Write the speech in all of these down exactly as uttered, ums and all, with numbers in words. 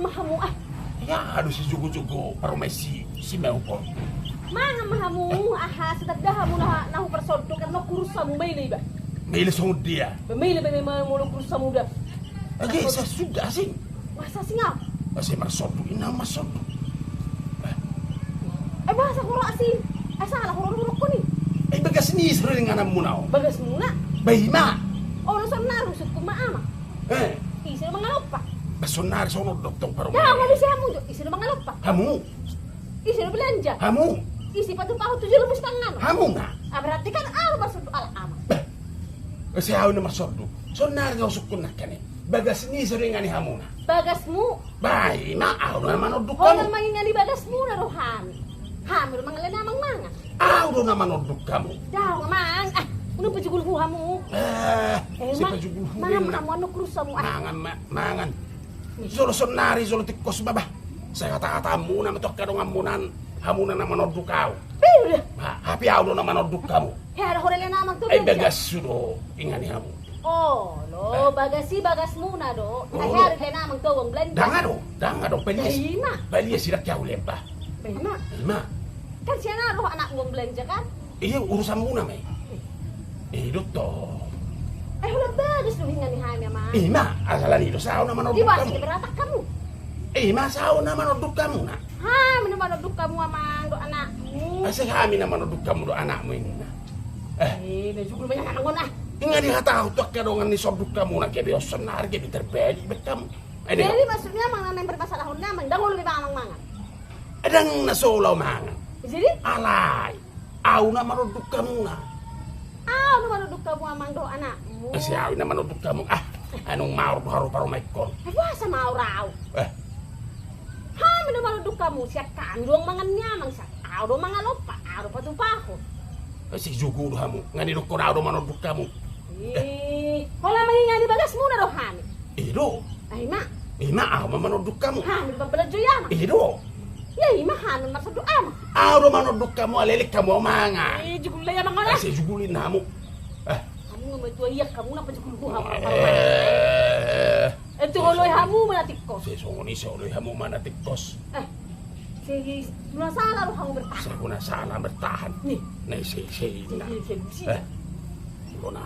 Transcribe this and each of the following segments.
Ma hamu, ah. Ia, aduh, si jugu-jugu parumaen si, si Meupol. Mangan ma hamu, aha, sitanda hamu na, na huparsonduk, kan na hurus hamu, maila iba. Maila songon dia. Ba maila, ba maila, molo hurus hamu da. Age, sa suda asing. Masa asing au? Asa marsonduk, inna marsonduk. Eh, masa hurus asing? Eh, salah hurus-hurus koni. Eh, bagas ni sering anakmu nao. Bagas muna? Ba ima. Olo, sonnari husungkun ma amang. Eh. Ise do mangalompa? Ba sonnari songon dok tong parumaen. Dah, ngomong si hamu jo, ise do mangalompa? Hamu. Ise do belanja? Hamu. Ise patupahu tu jolo mustangan? Hamu na. Ah, berarti kan au marsonduk ala amang. Bah. Ise au na marsonduk. Sonnari do husungkun nangkin i. Bagas ni sering ani hamu na. Bagasmu. Ba ima, au do na manonduk hamu. Holan mangingani bagasmuna do hami. Hami do mangalehon amang mangan. Au do na manonduk hamu. Daong amang. Ah, unang pajugulhu hamu. Eh, eh, si ma-, pajugulhu mangan ma hamu, annon hurus hamu, ah. Mangan ma, mangan. Jolo sonnari, jolo tingkos ma bah. Sai hata-hatamuna ma tu angka donganmuna, hamuna na manonduk au. Bah, hape au do na manonduk hamu. He, ada horele na amang tu. Eh, bagashu do ingani hamu. Olo, bagas i bagasmuna do. Olo. He, ada na amang tu uang belanja. Ndang adong, ndang adong, palias. Ima. Palias i, ndang hea hulehon bah. Ima. Ima. Kan sian aha roha anakmu uang belanja kan? Iya, urusanmuna ma i. Eh, i do tong. Eh, holan bagas do ingani hami amang. Ima, asal i do, sai au na manonduk hamu. Iba sini beratak hamu. Ima, sai au na manonduk hamu na. Hami na manonduk hamu amang dohot anakmu. Asa hami na manonduk hamu dohot anakmu inna. Eh. Eh, na jugul ma inna amang on ah. Inna dihatahon tu angka dongan ni sonduk hamu na, gabe on sonnari gabe terbalik bahen hamu. Eh, jadi maksudnya amang na naeng bermasalahon na amang, ndang olo be amang mangan. Eh, ndang na so laho mangan. Jadi? Alai. Au na manonduk hamu na. Au na manonduk hamu amang dohot anakmu. Eh, sai au na manonduk hamu. Ah, annon maor do haru parumaenkon. Eh, boasa maor au? Eh. Hami na manonduk hamu, sian hami do uang mangan ni amang, sian au do mangalompa, au do patupahon. Eh, sai jugu do hamu, nga didokkon au do manonduk hamu. Eh. Ih, holan mangingani bagasmuna do hami. I do. Ai ma. Ima au ma manonduk hamu. Hami do mambalanjoi amang. I do. Ia ima hami marsonduk amang. Au do manonduk hamu, aleleng hamu au mangan. Eh, jugul i amang on ah. Eh, sai jugul i inna hamu. Eh. Hamu nga matua ia hamu na pajugulhu hamu. Eh. Eh, tu holoi hamu ma na tingkos. Sai songon i, sai holoi hamu ma na tingkos. Eh. Sai hona sala do hamu bertahan. Sai hona sala bertahan. Ni. Na ise, ise inna. Eh. Bona,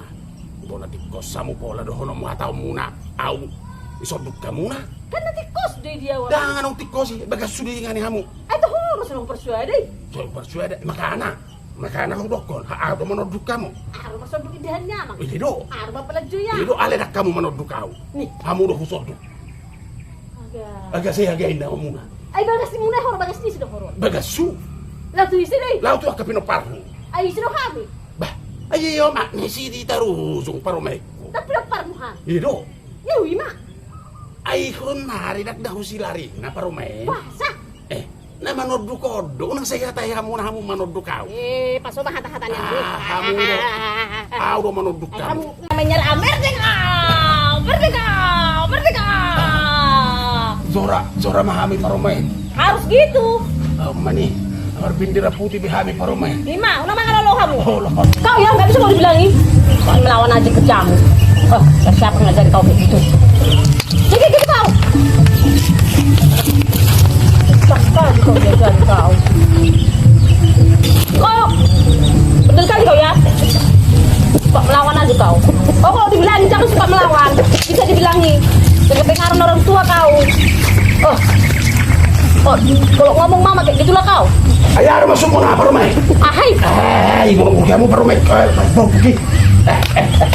bona tingkos hamu pola dohononmu hataonmuna, au disonduk hamuna. Kan na tingkos do i dia. Ndang adong tingkos i, bagas sude ingani hamu. Ai tu hurus na huparsuada i. So huparsuada, makana, makana hudokkon, ha, au do manonduk hamu. Au do marsonduk indahan ni amang. I do. Au do mambalanjoi amang. I do, alai ndang hamu manonduk au. Ni. Hamu do husonduk. Aga. Aga sai aga inna hamuna. Ai bagasmuna horo, bagas ni ise do horo? Bagashu. Laho tu ise do i? Laho tu angka pinomparhu. Ai ise do hami? Bah, ai ia ma na sidi tarujung parumaenku. Ndang pinomparmu hami? I do. Ia ima. Ai hon nari ndang dahu silarina parumaen. Boasa? Eh. Na manonduk on do, unang sai hatai hamu na hamu manonduk au. Eh, paso ma hata-hata ni hamu. Ah, hamu do. Au do manonduk hamu. Namanya Amer deng au, Amer deng au, Amer deng au. Jora, jora ma hami parumaen. Harus gitu. Au ma ni, marbendera putih be hami parumaen. Ima, unang mangalolo hamu. Olo. Kau ya, nggak bisa kau dibilangin. Melawan aja kerjamu. Oh, siapa ngajari kau begitu? Jadi gitu kau. Cakap kau diajari kau. Kau betul kali kau ya. Suka melawan aja kau. Oh, kalau dibilangin jangan suka melawan. Bisa dibilangin. Jangan pengaruh orang tua kau. Oh. Oh, kalau ngomong mama kayak gitulah kau. Ayo, ada masuk mau apa rumah? Ahai. Eh, ibu kamu baru main. Eh, bau pergi. Eh, eh, eh.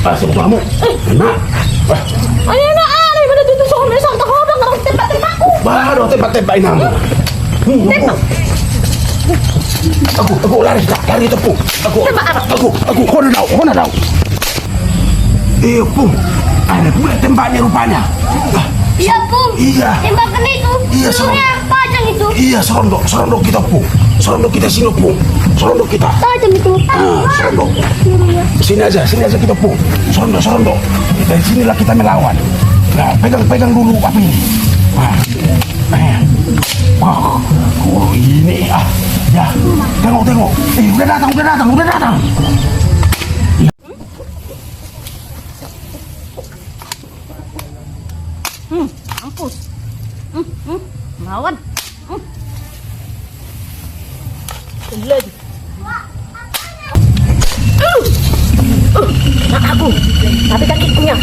Masuk kamu. Eh. Nah. Wah. Ayo, nak, ah, mana tuh, tuh, soalnya sama tahu abang, orang tembak-tembakku. Baru tembak-tembak ini kamu. Tembak. Aku, aku lari, lari itu, Pung. Aku, tembak apa? Aku, aku, kau dah tahu, kau dah tahu. Iya, Pung. Ada pula tembaknya rupanya. Iya, Pung. Iya. Tembakan itu. Iya, serondo. Pelurunya tajam itu. Iya, serondo, serondo kita, Pung. Serondo kita sini, Pung. Serondo kita. Tajam itu. Ah, serondo. Pelurunya. Sini aja, sini aja kita, Pung. Serondo, serondo. Dari sinilah kita melawan. Nah, pegang, pegang dulu api ini. Nah. Eh. Wah, oh, ini, ah. Ya. Tengok, tengok. Eh, udah datang, udah datang, udah datang. Hmm, mampus. Lawan. Hmm. Lagi. Uh, uh, mataku. Tapi kakiku nya.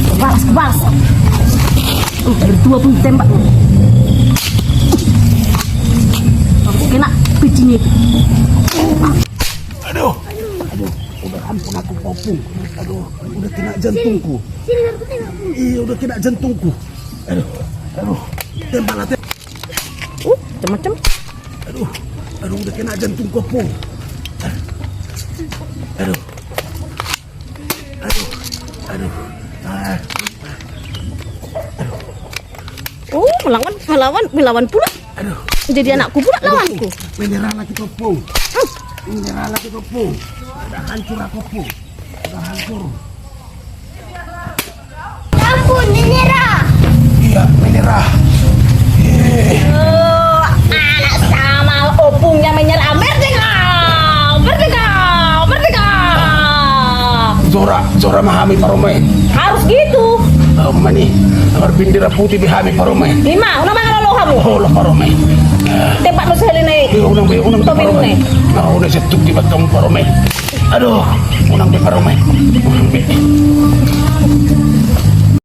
Kubalas, kubalas. Uh, berdua pun tembak. Aku kena pijinya itu. Aduh, aduh, udah ampun aku, Opung. Aduh, udah kena jantungku. Iya, udah kena jantungku. Aduh, aduh. Tembak lah, tem- Uh, macam-macam. Aduh, aduh, udah kena jantungku, Opung. Aduh. Aduh, aduh. Ah. Oh, melawan, melawan, melawan pula. Aduh. Jadi anakku pula lawanku. Menyerahlah kita, Opung. Menyerahlah kita, Opung. Udah hancur aku, Opung. Udah hancur. Ampun, menyerah. Iya, menyerah. Oh, anak sama opungnya menyerah. Merdeka! Merdeka! Merdeka! Zora, Zora ma hami parumaen. Harus gitu. Mani, marbendera putih be hami parumaen. Ima, unang mangalalo hamu. Oh, lo parumaen. Tempat no sahali nai. Iya, unang be, unang be parumaen. Nah, unang setuk di bakam parumaen. Aduh, unang be parumaen. Unang be.